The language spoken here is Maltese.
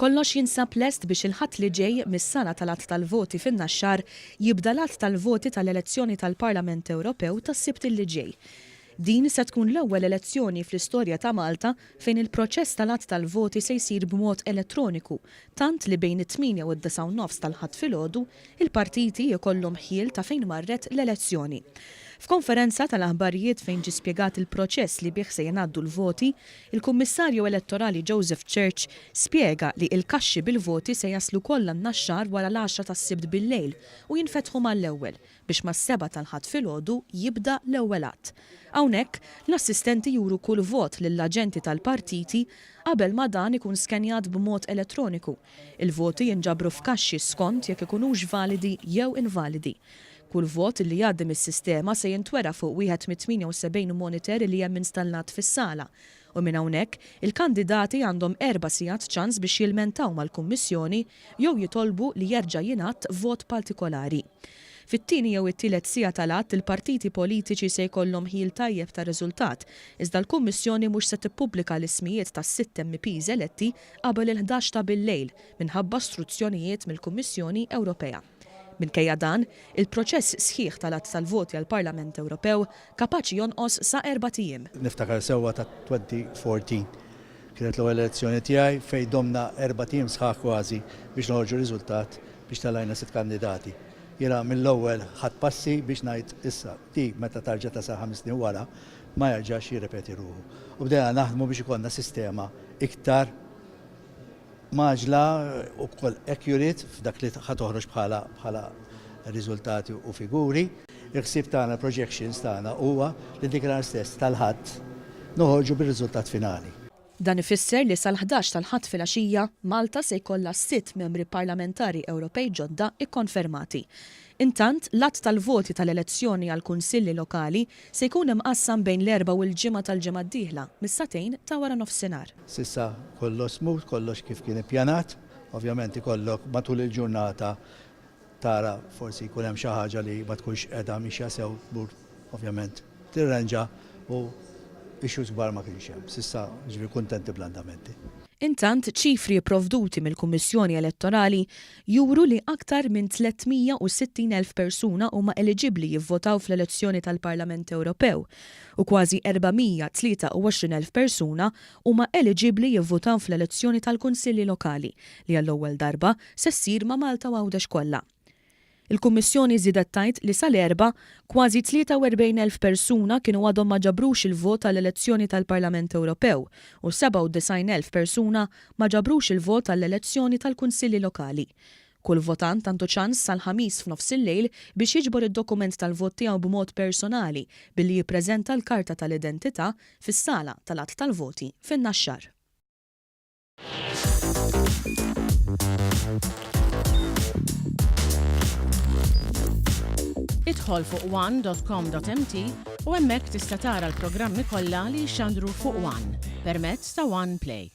Kollox jinsab lest biex il-Ħadd li ġej mis-sala tal-għadd tal-voti fin-Naxxar jibda l-għadd tal-voti tal-elezzjoni tal-Parlament Ewropew tas-Sibt li ġej. Din se tkun l-ewwel elezzjoni fl-istorja ta' Malta fejn il-proċess tal-għadd tal-voti se jsir b'mod elettroniku tant li bejn it-tmienja u d-disgħa u nofs tal-Ħadd filgħodu il-partiti jkollhom ħjiel ta' fejn marret l-elezzjoni. F'konferenza tal-aħbarijiet fejn ġie spjegat il-proċess li bih se jingħaddu l-voti, il-Kummissarju Elettorali Joseph Church spjega li il-kaxxi bil-voti se jaslu kollha n-Naxxar wara l-għaxra tas-Sibt bil-lejl u jinfetħu mal-ewwel biex mas-sebgħa tal-Ħadd filgħodu jibda l-ewwel għadd. Hawnhekk, l-assistenti juru kull vot lill-aġenti tal-partiti qabel ma dan ikun skenjat b'mod elettroniku. Il-voti jinġabru f'kaxxi skont jekk ikunux validi jew invalidi. Kull vot li jgħaddi mis-sistema se jintwera fuq wieħed mit-78 monitor li hemm installat fis-sala u minn hawnhekk, il-kandidati għandhom erba' sigħat ċans biex jilmentaw mal-Kummissjoni jew jitolbu li jerġa' jingħadd vot partikolari. Fit-tieni jew it-tielet siegħa tal-għadd il-partiti politiċi se jkollhom ħjiel tajjeb tar-riżultat, iżda l-Kummissjoni mhux se tippubblika l-ismijiet tas-sitt MEPs eletti qabel il-ħdax ta' bil-lejl minħabba struzzjonijiet mill-Kummissjoni Ewropea. Minkejja dan, il-proċess sħiħ tal-għadd tal-voti għall-Parlament Ewropew kapaċi jonqos sa erbat ijiem. Niftakar sewwa ta' 2014. Kienet l-ewwel elezzjoni tiegħi fejn domna erbat ijiem sħaħ kważi biex noħorġu riżultat biex tellajna sitt kandidati. Jiena mill-ewwel ħadt passi biex ngħid issa di meta tarġa' tasal ħames snin wara ma jerġax jirrepeti ruħu. U bdejna naħdmu biex ikollna sistema iktar mgħaġġla u wkoll accurate f'dak li ħa toħroġ bħala bħala riżultati u figuri. Il-ħsieb tagħna, il-projections tagħna huwa li dik il-nhar stess tal-Ħadd noħorġu bir-riżultat finali. Dan ifisser li sal-ħdax tal-Ħadd filgħaxija, Malta se jkollha sitt membri parlamentari Ewropej ġodda kkonfermati. Intant, l-għadd tal-voti tal-elezzjoni għall-Kunsilli Lokali se jkun imqassam bejn l-Erbgħa u l-Ġimgħa tal-ġimgħa d-dieħla, mis-sagħtejn ta' waranofsinhar. S'issa kollox smooth, kollox kif kien ippjanat. Ovvjament ikollok matul il-ġurnata tara forsi jkun hemm xi ħaġa li ma tkunx qiegħda mixja sew tmur ovvjament tirranġa u issues kbar ma kienx hemm. S'issa jiġifieri kuntenti bl-andamenti. Intant, ċifri pprovduti mill-Kummissjoni Elettorali juru li aktar minn 360,000 persuna huma eliġibbli jivvotaw fl-elezzjoni tal-Parlament Ewropew u kważi 423,000 persuna huma eliġibbli jivvutaw fl-elezzjoni tal-Kunsilli Lokali li għall-ewwel darba se ssir ma' Malta u Għawdex kollha. Il-Kummissjoni żiedet tgħid li sal-Erbgħa, kważi 43,000 persuna kienu għadhom ma ġabrux il-vot għall-elezzjoni tal-Parlament Ewropew u 97,000 persuna ma ġabrux il-vot għall-elezzjoni tal-Kunsilli Lokali. Kull votant għandu ċans sal-Ħamis f'nofsillejl biex jiġbor id-dokument tal-vot tiegħu b'mod personali billi jippreżenta l-karta tal-identità fis-sala tal-għadd tal-voti fin-Naxxar. Idħol fuq one.com.mt u hemmhekk tista' tara l-programmi kollha li jixxandru fuq One permezz ta' One Play.